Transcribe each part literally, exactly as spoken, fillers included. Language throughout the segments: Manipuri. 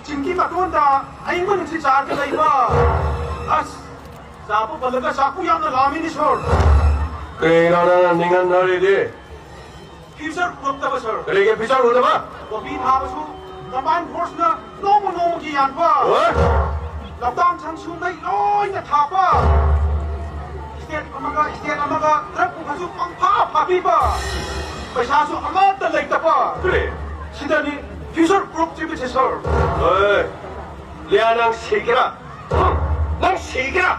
ꯁꯤꯡꯒꯤ ꯃꯇꯣꯟꯗ ꯑꯏꯪꯕ ꯅꯨꯡꯁꯤꯠ ꯆꯥꯔꯒ ꯂꯩꯕ꯫ ꯑꯁ, ꯆꯥꯕ ꯄꯜꯂꯒ ꯆꯥꯛꯄꯨ ꯌꯥꯝꯅ ꯂꯥꯝꯃꯤꯅꯦ, ꯁꯣꯔ꯫ ꯀꯩꯅꯣ ꯅꯪꯅ ꯅꯤꯡꯍꯟꯅꯔꯤꯗꯤ? ꯐ꯭ꯌꯨꯆꯔ ꯎꯔꯛꯇꯕ, ꯁꯣꯔ꯫ ꯀꯔꯤꯒꯤ ꯐ꯭ꯌꯨꯆꯔ ꯎꯗꯕ? ꯄꯣꯄꯤ ꯊꯥꯕꯁꯨ ꯀꯝꯕꯥꯏꯟ ꯐꯣꯔꯁꯅ ꯅꯣꯡꯃ ꯅꯣꯡꯃꯒꯤ ꯌꯥꯟꯕ꯫ ꯍꯣꯏ꯫ ꯂꯧꯇꯥꯝ ꯁꯪꯁꯨ ꯃꯩ ꯂꯣꯏꯅ ꯊꯥꯕ꯫ ꯁ꯭ꯇꯦꯠ ꯑꯃꯒ ꯁ꯭ꯇꯦꯠ ꯑꯃꯒ ꯗ꯭ꯔꯒ ꯄꯨꯕꯁꯨ ꯄꯪꯐꯥ ꯐꯥꯕꯤꯕ꯫ ꯄꯩꯁꯥꯁꯨ ꯑꯃꯠꯇ ꯂꯩꯇꯕ꯫ ꯀꯔꯤ? ꯁꯤꯗꯅꯤ ꯐ꯭ꯌꯨꯆꯔ ꯄ꯭ꯔꯨꯐ ꯆꯦꯟꯕꯁꯦ, ꯁꯣꯔ꯫ ꯍꯣꯏ꯫ ꯂꯤꯌꯥ, ꯅꯪ ꯁꯤꯒꯦꯔꯥ? ꯅꯪ ꯁꯤꯒꯦꯔꯥ?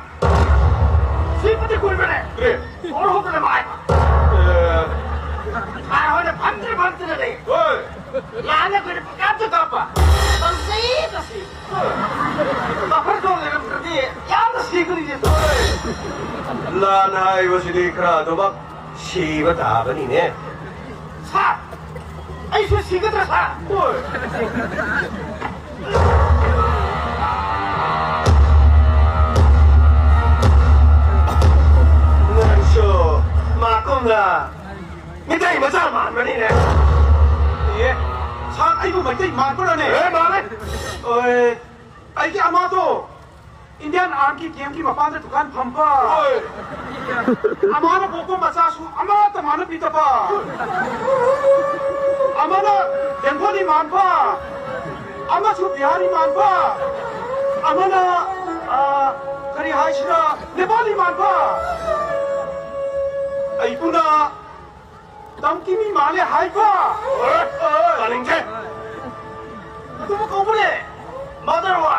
ꯁꯤꯕꯗꯤ ꯀꯨꯏꯕꯅꯦ꯫ ꯀꯔꯤ? ꯁꯣꯔ ꯍꯣꯟꯕꯗ ꯃꯥꯏ꯫ ꯑꯦ꯫ ꯁꯥꯔ ꯍꯣꯏꯅ ꯐꯝꯗ꯭ꯔ ꯐꯝꯗ꯭ꯔ ꯂꯩ꯫ ꯍꯣꯏ꯫ ꯂꯥꯟꯅ ꯑꯩꯈꯣꯏꯅ ꯄꯪꯀꯥꯞꯇ ꯀꯥꯞꯄ꯫ ꯄꯪꯁꯤꯗ ꯁꯤ꯫ ꯕꯐꯔ ꯖꯣꯟ ꯂꯩꯔꯝꯗ꯭ꯔꯗꯤ ꯌꯥꯝꯅ ꯁꯤꯒꯅꯤꯅꯦ꯫ ꯂꯥꯟ ꯍꯥꯏꯕꯁꯤꯗꯤ ꯈꯔ ꯑꯗꯨꯃꯛ ꯁꯤꯕ ꯇꯥꯕꯅꯤꯅꯦ꯫ ꯁꯥꯔ, ꯑꯩꯁꯨ ꯁꯤꯒꯗ꯭ꯔꯥ, ꯁꯥꯔ? ꯍꯣꯏ꯫ ꯅꯪꯁꯨ ꯃꯥꯀꯨꯝꯅ ꯃꯤꯇꯩ ꯃꯆꯥ ꯃꯥꯟꯕꯅꯤꯅꯦ꯫ ꯑꯦ, ꯁꯥꯔ, ꯑꯩꯕꯨ ꯃꯩꯇꯩ ꯃꯥꯟꯕ꯭ꯔꯅꯦ? ꯑꯦ, ꯃꯥꯜꯂꯦ꯫ ꯑꯣꯏ, ꯑꯩꯒꯤ ꯑꯃꯥꯗꯣ ꯏꯟꯗꯤꯌꯥꯟ ꯑꯥꯔꯝꯒꯤ ꯀꯦꯝꯞꯀꯤ ꯃꯄꯥꯟꯗ ꯗꯨꯀꯥꯟ ꯐꯝꯕ꯫ ꯑꯣꯏ꯫ ꯑꯃꯥꯅ ꯄꯣꯛꯄ ꯃꯆꯥꯁꯨ ꯑꯃꯠꯇ ꯃꯥꯟꯅꯕꯤꯗꯕ꯫ ꯑꯃꯅ ꯕꯦꯡꯒꯣꯂꯤ ꯃꯥꯟꯕ, ꯑꯃꯁꯨ ꯕꯤꯍꯥꯔꯤ ꯃꯥꯟꯕ, ꯑꯃꯅ, ꯑ, ꯀꯔꯤ ꯍꯥꯏꯁꯤꯔꯥ, ꯅꯦꯄꯥꯂꯤ ꯃꯥꯟꯕ꯫ ꯑꯩꯕꯨꯅ ꯇꯝꯀꯤ ꯃꯤ ꯃꯥꯜꯂꯦ ꯍꯥꯏꯕ꯫ ꯇꯥꯅꯤꯡꯗꯦ꯫ ꯑꯗꯨꯕꯨ ꯀꯧꯕꯅꯦ, ꯃꯥꯗꯔ ꯋꯥ꯫